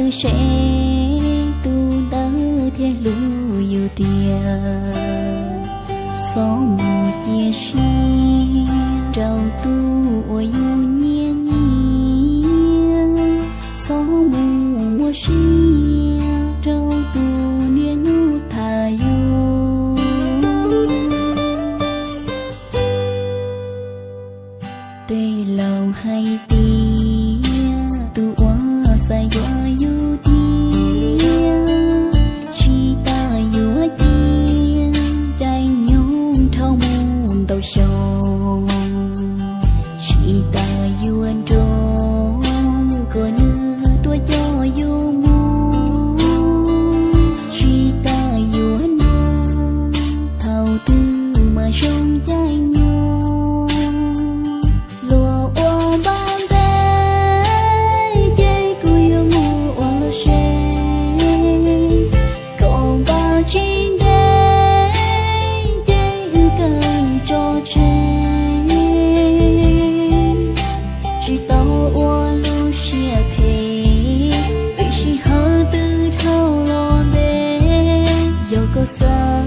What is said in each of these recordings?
Seb tus ntawd thiaj hlub yus tiag. Txhob mus cia siab rau tus uas yus nyiam nyiam, txhob mus muaj sia rau tus niaj hnub tham yus. Tej laus hais tias tus uas xav yuav yus tiag, tsis tas yuav cia caij nyoog dhau mus ntau xyoo, tsis tas yuav nrog kom nws tuaj coj yus mus, tsis tas yuav nrog thaum twg mas zoo caij nyoog. Luag ua npaj ntev ces kuv yuav mus ua lub tsev, kom npaj tsis ntev ces wb kawg tso tseg. Tsis tau ua lub siab phem, vim sij hawm twb dhau los ntev. Yog koj xav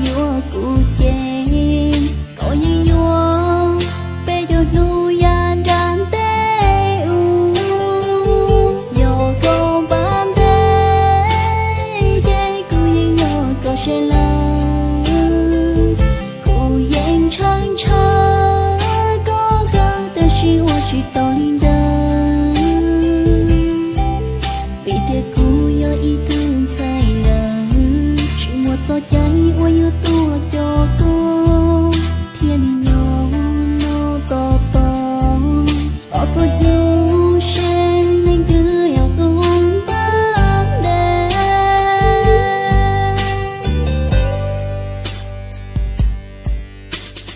yuav kuv ces koj yeej yuav peb caug hnub yav nram ntej ub. Yog koj npaj ntev ces kuv yeej yog koj seb lawm. Kuv yeej ntshaw ntshaw koj kawg tab sis ua tsis tau li ntawd. Vim tias kuv yog ib tug ntxhais lawm, tsis muaj txoj cai uas yuav tuaj coj koj thiaj li nyob no tos tos. Tos txhua hnub seb leej twg yog tus npaj ntev.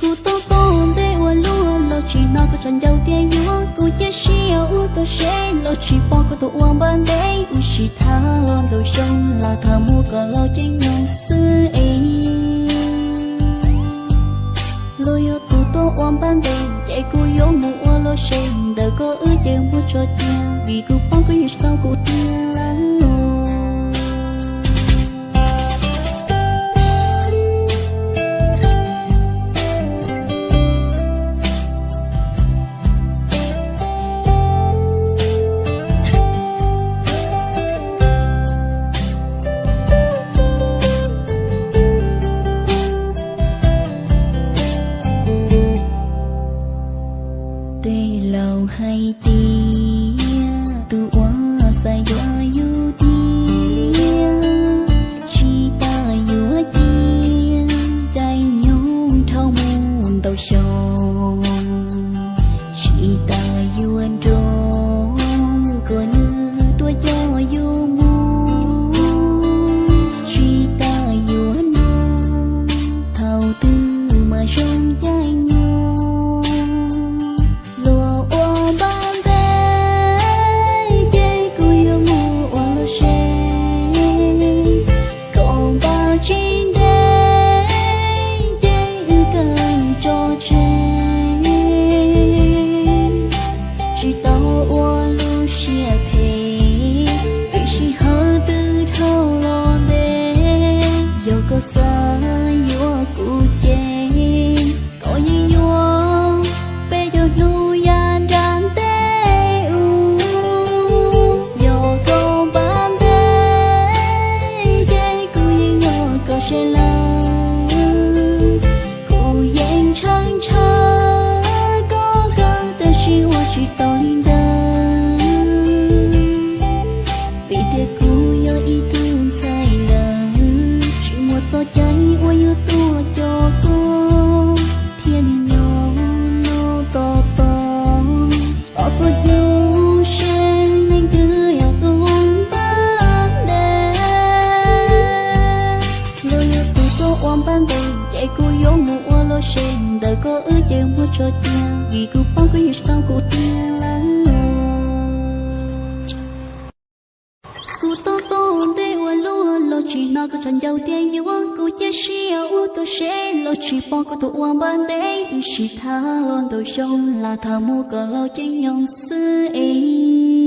Kuv tau tau ntev ua luaj los tsis hnov koj tshav ncaus tias yuav, kuv cia siab ua koj seb los tsis pom koj tus uas npaj ntev. Wb sib tham los ntau xyoo, lam tham muaj koj los caij nyoog xwb es. Luag yog tus tuaj ua npaj ntev ces kuv yuav mus ua lub tsev, ntawm koj wb ces muab tso cia, vim kuv paub koj yeej tsis tau kuv tiag lawm. Tej laus hais tias tus uas xav yuav yus tiag, tsis tas yuav cia caij nyoog dhau mus ntau xyoo, tsis tas yuav nrog kom nws tuaj coj yus mus, tsis tas yuav nrog thaum twg mas zoo caij nyoog. Luag ua npaj ntev ces kuv yuav mus ua lub tsev, kom npaj tsis ntev ces wb kawg tso tseg. Tsis tau ua lub siab phem, vim sij hawm twb dhau los ntev. Yog koj xav yuav kuv ces koj yeej yuav peb caug hnub yav nram ntej ub. Yog koj npaj ntev ces kuv yeej yog koj seb lawm. Kuv yeej ntshaw ntshaw koj kawg tab sis ua tsis tau li ntawd. Vim tias kuv yog ib tug ntxhais lawm, tsis muaj txoj cai uas yuav tuaj coj koj thiaj li nyob no tos tos. Tos txhua hnub seb leej twg yog tus npaj ntev. Luag yog tus tuaj ua npaj ntev ces kuv yuav mus ua lub tsev, ntawm koj wb ces muab tso cia, vim kuv paub koj yeej tsis tau kuv tiag lawm. Kuv tau tau ntev ua luaj los tsis hnov koj tshav ncaus tias yuav, kuv cia siab ua koj seb los tsis pom koj tus uas npaj ntev. Wb sib tham los ntau xyoo, lam tham muaj koj los caij nyoog xwb es.